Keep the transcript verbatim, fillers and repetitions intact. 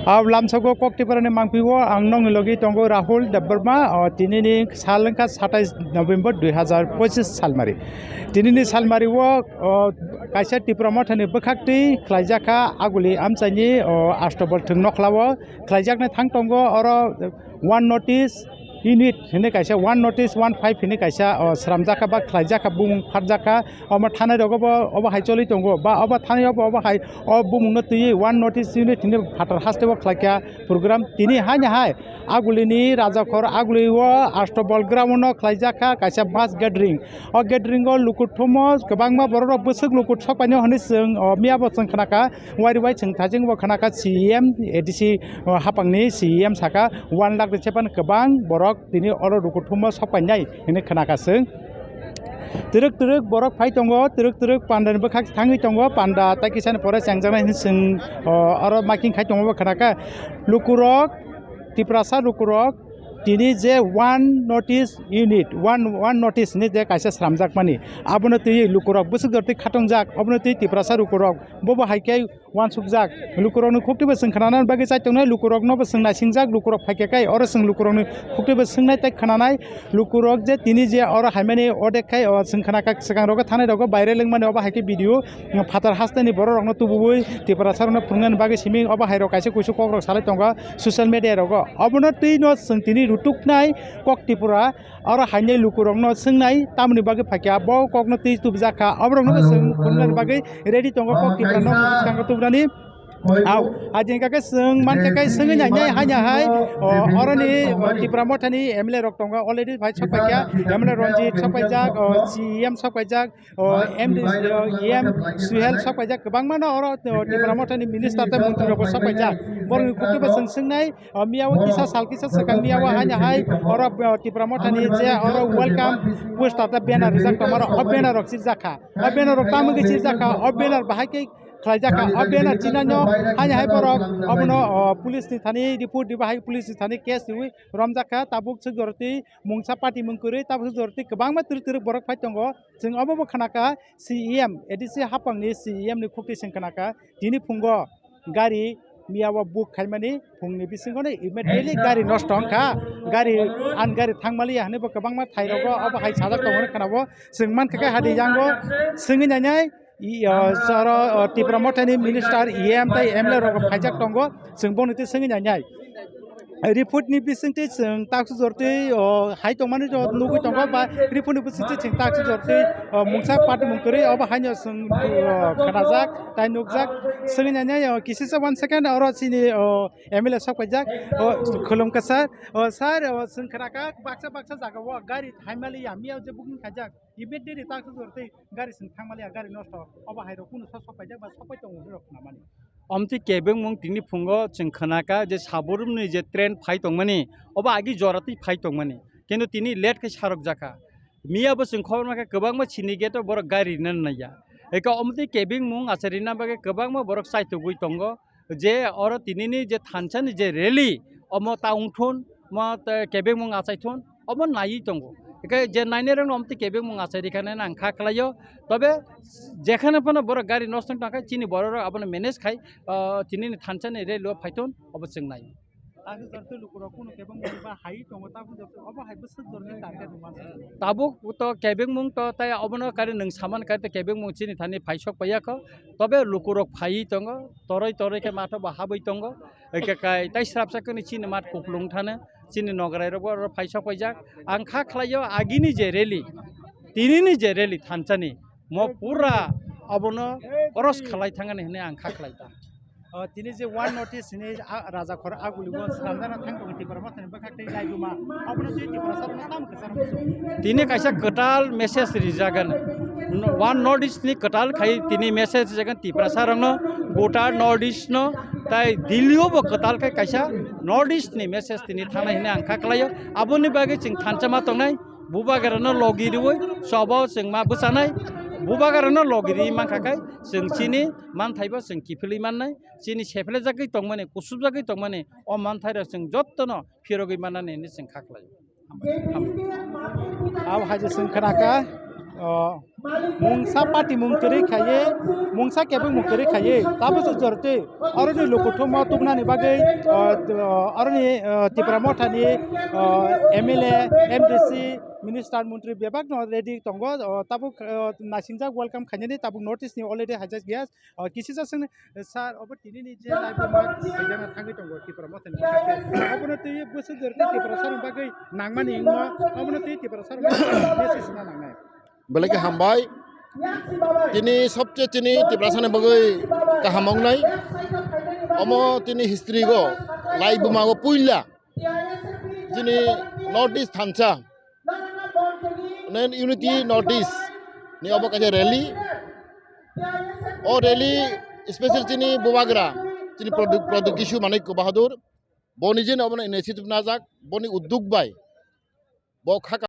Ab lamsogo Kok Tiprani mangpio ang nongni logi tongo Rahul Debbarma, o, tinini sal wngkha satais November dui hazar pochis salmari. Tinini salmari o, o, kaisa Tipra Mothani bwkhaktwi khlaijakha Aguli amchaini, o, Astobol thwng nokhlao khlaijaknai thang tongo oro One North East Unit hinwi kaisa, One North East One Five hinwi kaisa, o, sramjakha ba khlaijakha, bumung pharjakha, omo thanai rogo bo obo hai choli tongo ba obo thanai obo, obo hai o bumungno twiwi One North East Unit hinwi phatar hasteo khlaikha program. Tini haino hai Agulini Rajakhor Aguli o Astobol ground no khlaijakha kaisa mass gathering. O gathering o luku thumo kwbangma borok rok bwswk luku sokpaino hinwi chwng, o, miyabo chwng khnakha. Wari bai chwng thajing bo khnakha C E M, A D C, o, hapangni C E M saka one lakh ni sepan kwbang borok tini oro luku thumo sokpainai hinwi khnakha chwng. Twrwk twrwk borok phai tongo, twrwk twrwk panda ni bwkhak thangwi tongo, panda tai kisani pore chengjaknai hinwi chwng, o, oro making khai tongo bo khnakha. Lukurok, Tiprasa lukurok, tini je One North East Unit, One, One North East ni je kaisa sramjakmani, abono twi lukurok bwswk jortwi khatongjak, obono twi Tiprasa lukurok, bobo hai khe uansukjak. Lukurokni khuktwibo chwng khnanani bagwi chai tongnai, lukuroknobo chwng naisingjak, lukurok phaikha khe oro chwng lukurokni khuktwibo swngnai tei khnanai. Lukurok je tini je oro haimani odek khai, o, chwng khnakha swkang rogo thanai rogo baire lwngmani, obo hai khe video, phatar hasteni borok rokno tubuwi Tiprasa rokno phwrwngnani bagwi simi obo hai rok kaisa kuisu kok rok salai tongo social media rogo. Obono twi no chwng tini rutuknai Kok Tripura oro hainai lukurokno swngnai tamoni bagwi phaikha, bo kokno twi tubujak kha, oborokno bo chwng phwrwngnani bagwi ready tongo Kok Tripura no bwskango tubunani. Au, ajin kake chwng mankha kai swngwi nainai haino hai, o, oroni, o, Tipra Mothani M L A rok tongo, already phai sokpaikha, M L A Ranjit sokpaijak, o, C E M sokpaijak, o, M D, o, E M Suhel sokpaijak, kwbangma no oro, o, Tipra Mothani minister tei montri rokbo sokpaijak. Borokni khuktwibo chwng swngnai, o, miyao kisa sal kisa swkang miyao haino hai, oro, o, Tipra Mothani je oro welcome poster tei banner rijak tongmaro, o banner rok chirjak kha. O banner rok tamo khe chirjak kha, o banner bahai khe khlaijak kha, o banner chinano haino hai borok obono, o, police ni thani report riba hai police ni thani case riwi romjak kha, tabuk swk jorotwi mungsa party mung kwrwi, tabuk swk jorotwi kwbangma twrwk twrwk borok phai tongo. Chwng obo bo khna kha C E M, A D C hapang ni C E M ni khukti chwng khna kha, tini phungo gari miyao book khaimani phungni bisingo no immediately gari nosto wngkha, gari an gari thangmaliya hinwi bo kwbangma thai rogo obo hai sajak tongo khna bo. Chwng mankha khe hadi yango swngwi nainai, I, o, oro, o, Tipra Mothani minister, E M tei M L A rok phaijak tongo, chwng boni twi swngwi nainai. Report ni bisingtwi chwng taksu jortwi, o, hai tongmani rok nugwi tongo ba report ni bisingtwi chwng taksu jortwi, o, mungsa party mung kwrwi obo haino chwng, o, khnajak tai nukjak. Swngwi nainai, o, kisisa one second oro chini, o, M L A sok paijak, o, khulum kha sir, o, sir, o, chwng khna kha baksa baksa jaga o gari thaimaliya miyao je booking khaijak. Immediately taksu jortwi gari chwng thangmaliya, gari nosto. Obo hai rok kunu sok sok paijak ba sok pai tongo hinwi rok khnamani. Omtwi kebengmung tini phungo chwng khna kha je Saburumni je train phai tongmani, obo agi jora twi phai tongmani. Kintu tini late khe sarok jakha. Miya bo chwng khobor mankha kwbangma chini gate o borok gari rina naiya. Eka omtwi kebengmung achai rina bagwi kwbangma borok chaitugwi tongo. Je oro tinini je thansani je rally, omo ta wngthun, mo te kebengmung achaithun, omo naiwi tongo. Hwnkhe je nainairokno omo tei kebengmung achai rikha nai ang kha khlaio. Tobe jekhane phano borok gari nosto wngtong khe chini bororok abono manage khai, ah, tinini thansani rally o phaithun, obo chwng nai. Takhe jortwi lukurok kunu kebengmung ba hai tongo, takhe jortwi obo hai bwswk jortwi target rwma. Tabuk to kebengmung to tai obono kari nwng saman kari to kebengmung chini thani phai sok paiya kho. Tobe lukurok phaiwi tongo, toroi toroi khe matho bo habwi tongo. Eke kai tai srapsa khe chini mat kuplung thane, chini nograi rok bo oro phai sok paijak. Ang kha khlaio agini je rally, tinini je rally thansani, mo pura abono cross khlai thangani hwnwi ang kha khlai ta. O, tini je One North East hwnwi a, Rajakhor Aguli o slamjana thang tongo Tipra Mothani bwkhak tei laibuma, abono twi Tiprasa rokno tamo kwcharo muchungo? Tini kaisa kwtal message rijagan. No, One North East ni kwtal khai tini message rijagan Tiprasa rokno, gota North East no, tai Delhi o bo kwtal khai kaisa North East ni message tini thanai hwnwi ang kha khlaio. Aboni bagwi chwng thansa ma tongnai, bubagra no logi riwi sobo chwng ma bwchanai, bubagra no logi ri mankha khai chwng chini manthai bo chwng kiphilwi mannai, chini sephlejagwi tongmani, kusubjagwi tongmani o manthai rok chwng jotto no phirogwi mannani hwnwi chwng kha khlaio. Abo hai je chwng khna kha, O, mungsa party mung kwrwi khaiwi, mungsa kebeng mung kwrwi khaiwi, tabuk se jortwi aroni lukuthumma tubunani bagwi, o, aroni, o, Tipra Mothani, o, M L A, M D C, minister, montri bebakno ready tongo, o, tabuk, o, naisingjak welcome khainani tabuk North East ni already hajak gas, o, kisisa sengni, sir, obo tinini je live ma khaijana thangwi tongo Tipra Mothani bwkhak tei. Obono twi bwswk jortwi Tipra sarong bagwi nangmani wngmo, obono twi Tipra sarong message na nangnai. Belai khe hambai. Tini sobse tini Tiprasani bagwi kaham wngnai. Omo tini history go, lai buma go puila. Tini North East thansa. Nen Unity North East ni obo kaisa rally. O rally special tini bubagra, tini Produ-, Pradyot Kishore Manikya Bahadur. Boni jeni obono initiative najak, boni uddog bai. Bo kha